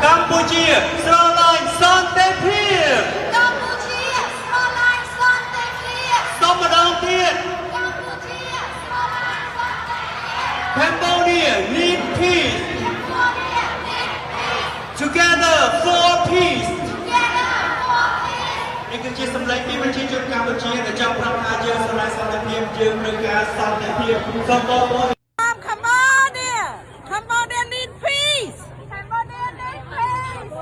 ກຳປູເຈຍ ສະຫຼອງລາຍ ສັນຕິພຽບ ກຳປູເຈຍ ສະຫຼອງລາຍ ສັນຕິພຽບ ສອງມາດອງທຽບ ກຳປູເຈຍ ສະຫຼອງລາຍ ສັນຕິພຽບ Cambodia need peace Cambodia need peace Together for peace Together for peace ນີ້ຄືຈິດສຳນຶກຂອງປະຊາຊົນກຳປູເຈຍ ທີ່ຈະປາກຖານຢາກສະຫຼາຍສັນຕິພຽບ ຢາກປະກາດສັນຕິພຽບ ສປປ Cambodia Cambodia need peace Cambodia need peace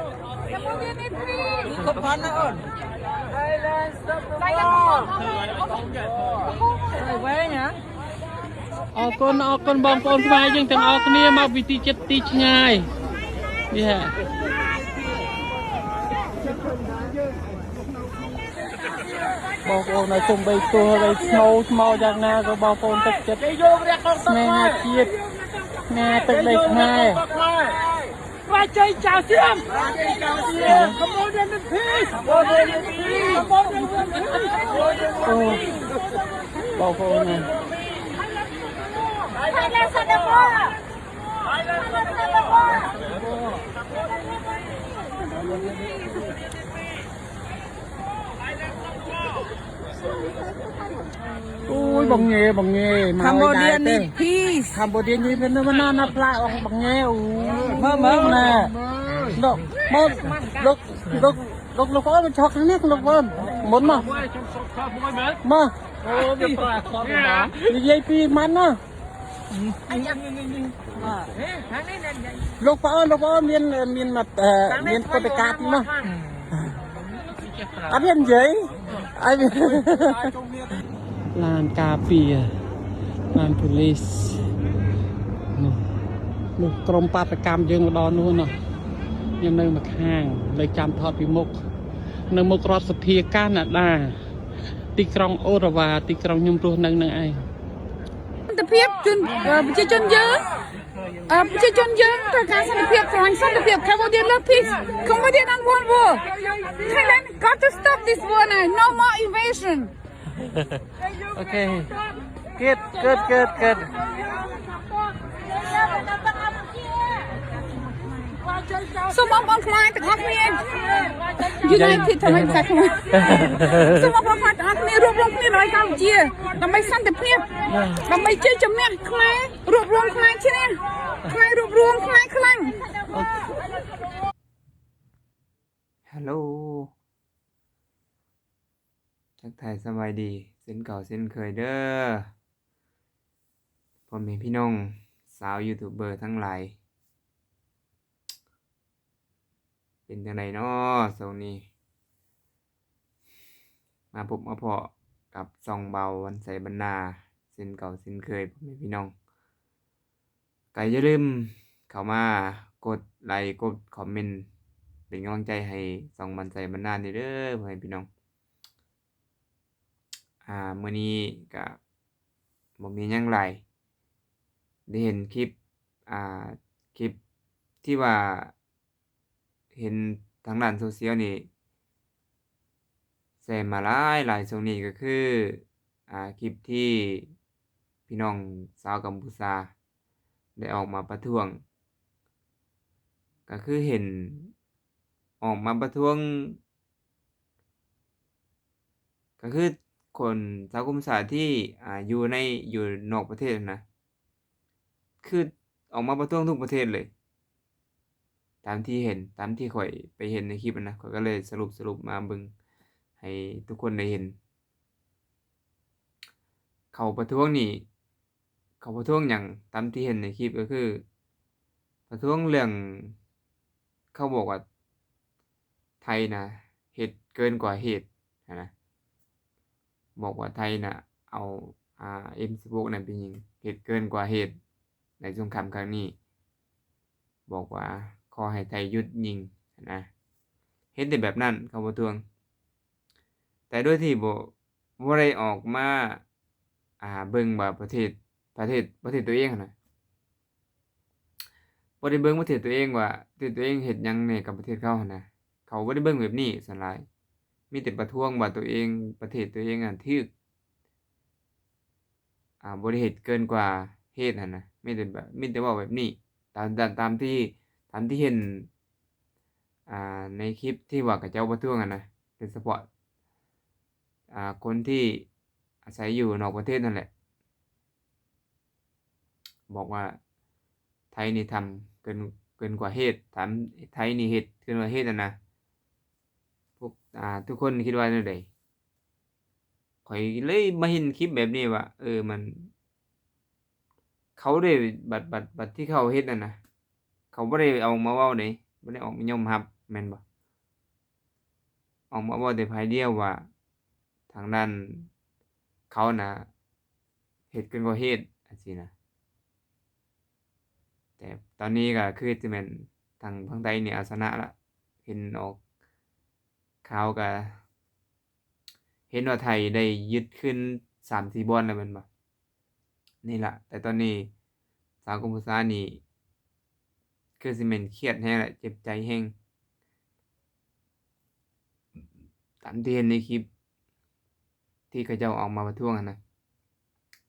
Cambodia need peace ອອກກົນ ອອກກົນ បងប្អូនខ្មែរយើងទាំងអស់គ្នាមកពីទីជិតទីឆ្ងាយនេះហ่າ បងប្អូន ហើយសូម្បីទោះបីស្នូស្មោយ៉ាងណាក៏បងប្អូនទឹកចិត្តស្នេហាជាតិ ស្នេហាទឹកដីខ្មែរ ស្វាជ័យចៅសៀម កម្ពុជាមានភីស កម្ពុជាមានភីស អូ បងប្អូនណា Ui, bằng nghề, bằng nghề mà Cambodia need peace. Cambodia need peace, nó nó nó pla bằng nghề. Ui, mơ mơ nè. Lộc, mơ, lộc, lộc, lộc, lộc ơi, chọc thằng nét lộc ơi. Muốn mà. Mà. Đi dây pi mắn à. ລົງປະເອີ້ນ ລົງປະເອີ້ນ ມັນ ມັນ ມັນ ມັນ ມັນ ປະກາດເນາະ ອາ ເປັນໃຫຍ່ ອາ ລານກາເບຍ ລານໂປລີສ ນີ້ ກຣມບາດຕະກຳ ເຢີງມາດອນ ໂນ້ນເນາະ ຍັງ ໃນມາຂ້າງ ເລີຍຈຳທອດ ພິມຸກ ໃນ ມຸກ ລັດສະພາ ການາດາ ທີ່ ກຣຸງ ໂອດຕາວາ ທີ່ ກຣຸງ ຍາມ ຣວມ ນັ້ນ ນັ້ນ ອາຍ ສຳພັນທະພຽບ ເອີ ປະຊາຊົນເຢີ ເອີ ປະຊາຊົນເຢີ ຕ້ອງການ ສຳພັນທະພຽບ ຂອງ ສຳພັນທະພຽບ Cambodia love peace Cambodia don't want war Thailand got to stop this war now no more invasion ໂອເຄ good good good good សូມ ອອກ ອອກ ຂະຫວາຍ ຕະ ອອກ ເມນ United ທຳໄມ ພາສາ ຂະຫວາຍ សូມ ອອກ ອອກ ຂະຫວາຍ ຕະ ອອກ ເມນ ລວມ ລວມ ເມນ ລອຍ ກຳ ເຈຍ ດຳໄບ ສັນຕິພຽບ ດຳໄບ ເຈຍ ຈະ ເມນ ຂະຫວາຍ ລວມ ລວມ ຂະຫວາຍ ຊະນະ ຂະຫວາຍ ລວມ ລວມ ຂະຫວາຍ ຂະຫວາຍ ຮາໂລ ທັກທາຍສະບາຍດີເຊັ່ນເກົ່າເຊັ່ນເຄີຍເດີ ພໍ່ແມ່ພີ່ນ້ອງຊາວຢູທູບເບີທັງຫຼາຍ ເປັນຈັ່ງໃດເນາະຊ່ວງນີ້ ມາພົບມາພໍ້ກັບຊ່ອງບ່າວວັນໄຊບັນນາເຊັ່ນເກົ່າເຊັ່ນເຄີຍ ພໍ່ແມ່ພີ່ນ້ອງ ກໍຢ່າລືມເຂົ້າມາກົດໄລ ກົດຄອມເມັນ ເປັນກຳລັງໃຈໃຫ້ຊ່ອງບັນໄຊບັນນານີ້ເດີ ພໍ່ແມ່ພີ່ນ້ອງ ອາ ມື້ນີ້ກະບໍ່ມີຫຍັງຫຼາຍ ໄດ້ເຫັນຄລິບ ອາ ຄລິບທີ່ວ່າ ເຫັນທາງດ້ານໂຊຊຽວນີ້ແຊມາຫຼາຍໆ ຊ່ວງນີ້ກໍຄື ອາ ຄລິບທີ່ພີ່ນ້ອງຊາວກຳປູຊາໄດ້ອອກມາປະທ້ວງ ກໍຄືເຫັນອອກມາປະທ້ວງ ກໍຄືຄົນຊາວກຳປູຊາທີ່ ອາ ຢູ່ໃນ ຢູ່ນອກປະເທດຫັ້ນນະ ຄືອອກມາປະທ້ວງທຸກປະເທດເລີຍ ຕາມທີ່ເຫັນ ຕາມທີ່ຂ້ອຍໄປເຫັນໃນຄລິບຫັ້ນນະ ຂ້ອຍກໍເລີຍສະຫຼຸບ ສະຫຼຸບມາເບິ່ງໃຫ້ທຸກຄົນໄດ້ເຫັນ ເຂົາປະທ້ວງນີ້ ເຂົາປະທ້ວງຫຍັງ? ຕາມທີ່ເຫັນໃນຄລິບກໍຄືປະທ້ວງເລື່ອງ ເຂົາບອກວ່າໄທນະເຮັດເກີນກວ່າເຫດຫັ້ນນະ ບອກວ່າໄທນະເອົາ ອາ ເອັມສິບຫົກນັ້ນໄປຍິງ ເຮັດເກີນກວ່າເຫດໃນສົງຄາມຄັ້ງນີ້ ບອກວ່າຂໍໃຫ້ໄທຢຸດຍິງຫັ້ນນະ ເຫັນແຕ່ແບບນັ້ນເຂົາປະທ້ວງ ແຕ່ໂດຍທີ່ບໍ່ ບໍ່ໄດ້ອອກມາ ອາ ເບິ່ງວ່າປະເທດ ປະເທດ ປະເທດຕົວເອງຫັ້ນນະ ບໍ່ໄດ້ເບິ່ງປະເທດຕົວເອງວ່າ ປະເທດຕົວເອງເຮັດຫຍັງແດ່ກັບປະເທດເຂົາຫັ້ນນະ ເຂົາບໍ່ໄດ້ເບິ່ງແບບນີ້ສ່ວນຫຼາຍ ມີແຕ່ປະທ້ວງວ່າຕົວເອງ ປະເທດຕົວເອງຫັ້ນຖືກ ອາ ບໍ່ໄດ້ເຮັດເກີນກວ່າເຫດຫັ້ນນະ ມີແຕ່ແບບ ມີແຕ່ເວົ້າແບບນີ້ ຕາມ ຕາມ ຕາມທີ່ ຕາມທີ່ເຫັນ ອ່າ ໃນຄລິບທີ່ວ່າເຂົາເຈົ້າປະທ້ວງຫັ້ນນະ ໂດຍສະເພາະ ອ່າ ຄົນທີ່ອາໄສຢູ່ນອກປະເທດນັ້ນແຫຼະ ບອກວ່າໄທນີ້ທຳເກີນ ເກີນກວ່າເຫດ ທຳ ໄທນີ້ເຮັດເກີນກວ່າເຫດຫັ້ນນະ. ພວກ ອ່າ ທຸກຄົນຄິດວ່າແນວໃດ? ຂ້ອຍເລີຍມາເຫັນຄລິບແບບນີ້ວ່າ ເອີ ມັນ ເຂົາໄດ້ ບັດ ບັດ ບັດທີ່ເຂົາເຮັດນັ້ນນະ ເຂົາບໍ່ໄດ້ອອກມາເວົ້າເດ້ ບໍ່ໄດ້ອອກມາຍອມຮັບແມ່ນບໍ່? ອອກມາເວົ້າແຕ່ຝ່າຍດຽວວ່າ ທາງດ້ານເຂົານະເຮັດເກີນກວ່າເຫດ ຈັ່ງຊີ້ນະ. ແຕ່ຕອນນີ້ກໍຄືຊິແມ່ນທາງຝັ່ງໄທນີ້ເອົາຊະນະລະ ເຫັນອອກຂ່າວກໍເຫັນວ່າໄທໄດ້ຍຶດຄືນສາມສີ່ບ່ອນແລ້ວແມ່ນບໍ່? ນີ້ລະ ແຕ່ຕອນນີ້ຊາວກັມພູຊານີ້ຄືຊິແມ່ນຄຽດແຮງແຫຼະ ເຈັບໃຈແຮງ ຕາມທີ່ເຫັນໃນຄລິບທີ່ເຂົາເຈົ້າອອກມາປະທ້ວງຫັ້ນນະ.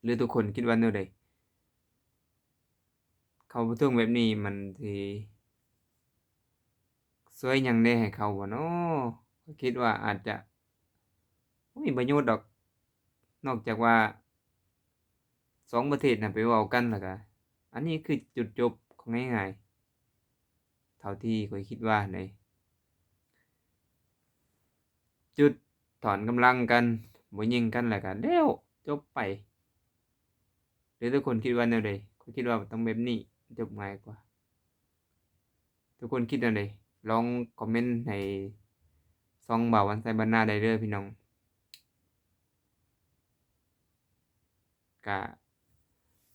ຫຼືທຸກຄົນຄິດວ່າແນວໃດ? ເຂົາປະທ້ວງແບບນີ້ມັນຊິຊ່ວຍຫຍັງແດ່ໃຫ້ເຂົາບໍ່ນໍ? ຂ້ອຍຄິດວ່າອາດຈະບໍ່ມີປະໂຫຍດດອກ ນອກຈາກວ່າ ສອງປະເທດນະໄປເວົ້າກັນ ແລ້ວກະ ອັນນີ້ຄືຈຸດຈົບຂອງ ງ່າຍໆ ເທົ່າທີ່ຂ້ອຍຄິດວ່າໃດ ຈຸດຖອນກຳລັງກັນ ບໍ່ຍິງກັນ ແລ້ວກະແລ້ວ ຈົບໄປ. ຫຼືທຸກຄົນຄິດວ່າແນວໃດ? ຂ້ອຍຄິດວ່າຕ້ອງແບບນີ້ ຈົບງ່າຍກວ່າ. ທຸກຄົນຄິດແນວໃດ? ລອງຄອມເມັນໃນຊ່ອງບ່າວວັນໄຊບານນາໄດ້ເດີພີ່ນ້ອງ. ກະ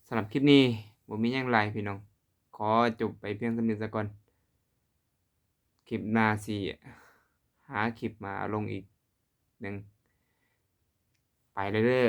ສຳລັບຄລິບນີ້ບໍ່ມີຫຍັງຫຼາຍພີ່ນ້ອງ ຂໍຈົບໄປພຽງສ່ຳນີ້ສາກ່ອນ. ຄລິບໜ້າຊິຫາຄລິບມາເອົາລົງອີກໜຶ່ງ. ໄປແລ້ວເດີ.